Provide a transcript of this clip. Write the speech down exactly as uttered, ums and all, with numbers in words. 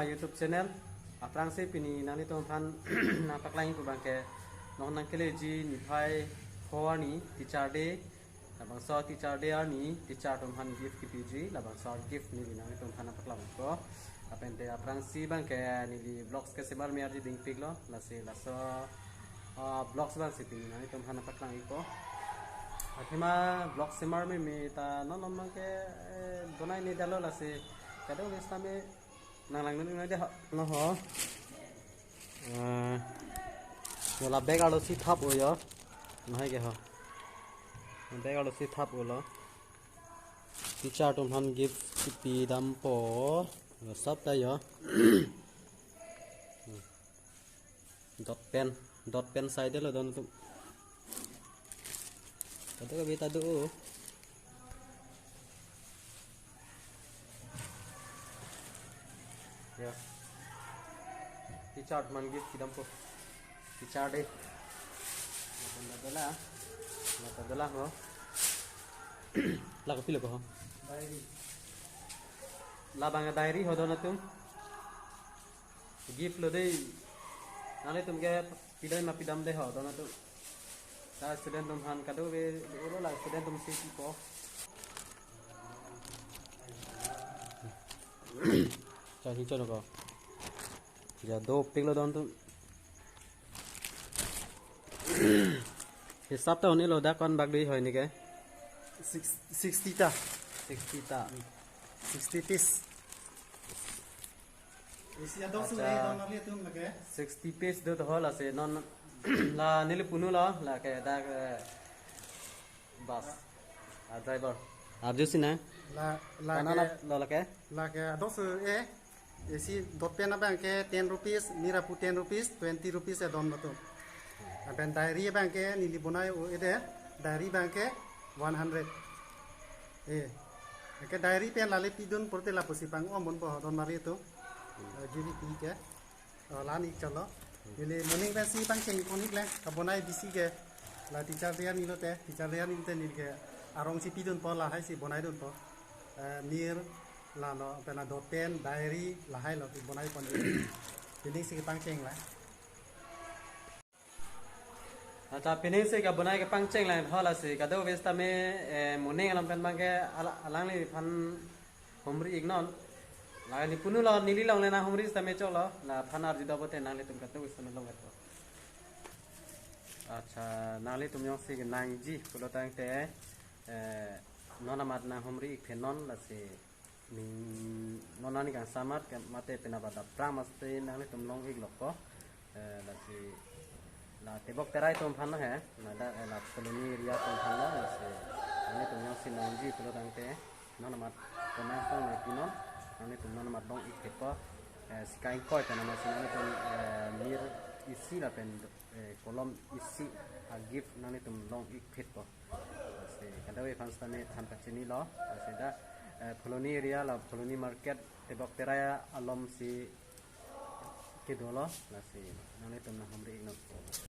YouTube channel. Aphrangsi pini nanglitum aphan nangpaklang pu abangke, non nangkeleji niphai pho arni Teacher Day. Labangso Teacher Day arni teacher atum aphan gift kipiji, labangso gift neli nanglitum aphan nangpaklang ko. Lapen te aphrangsi abangke neli vlogs ke semar me arji dingpiklo, lasi laso, ah, vlogs abangsi pini nanglitum aphan nangpaklang ko. Athema vlog semar me me ta non non abangke, eh, bonai ne dalo, lasi kadokave sitame nanglang nang de ho, no ho. Eh, yo la bag arlosi thap-o yo. Lahai ke ho. Bag arlosi thap-o lo. Teacher atum aphan gift kipi dampo. Yo sap ta yo. Dot pen, dot pen side lo don atum. Kadokave ta do. Ya. Teacher atum aphan gift kidampo. Teacher Day. Nata dola. Nata dola ho. La kopilo ko ho? Diary. Labang diary ho don atum. Gift lo dei. Nanglitum ke pidam ma pidam de ho don atum. Ta student atum aphan kadokave, ulo la student atum si pipo. Cha si chon ko. Ja dopiklo don atum. Hisap ta un-elo, dak ko-an bak dei ho neke. Six, sixty ta. Sixty ta. Sixty piece. Isi adok su Acha. Eh, don nangli atum lake. Sixty piece do to ho, lasi non la neli punu lo, lake dak, eh, bus. Ah, driver. Arju si nang. La, la Kana ke, nap lo lake? Lake adok su eh. Isi dot pen abangke ten rupees, mir apu ten rupees, twenty rupees e don lo to. Lapen diary abangke neli bonai-o ede, diary abangke one hundred. Eh. Ke diary pen lale pidun pulote lapusi pang-o mon po ho don mari to. Eh, G V P ke. Oh, la-an ik chalo. Neli moning pensi pangcheng pon ik le, kabonai bisi ke. La Teacher Day arni lote, Teacher Day arni te neli ke arong si pidunpo, lahai si bonaidunpo. Eh, mir, lalo, pen la dot pen, diary, lahai lo, bonai pon. Pining si pangcheng la. Acha, pining si kabonai kepangcheng lang ho, lasi kadokave sitame, eh, moning along pen abangke ala-, alangliphan humri iknon. La neli punu lo, neli longle nanghumri sitame choklo. Laphan arju do pote nanglitum kadokave sitame long-etpo. Acha, nanglitum jongsi kenangji pulo tangte, eh, non amat nanghumri ik phenon, lasi ning non ani kangsamat ke mate penap adap prang maste nanglitum long-ik lo ko. Eh, lasi la Tebok Terai atum aphan lo he, la dak, eh, la Colony area atum aphan lo, lasi nanglitum jongsi nangji pulo tangte non amat comment song nangpinon, nanglitum non amat long-ik thepo, eh, sika ingkoi pen amatsi nanglitum, eh, mir isi lapen, eh, kolom isi a-gift nanglitum long-ik thepo. Lasi kadokave aphan sitame than kachini lo. Lasi dak, eh, Phuloni area la Phuloni market Tebok Terai along si kedo lo. Lasi nanglitum nanghumri iknon.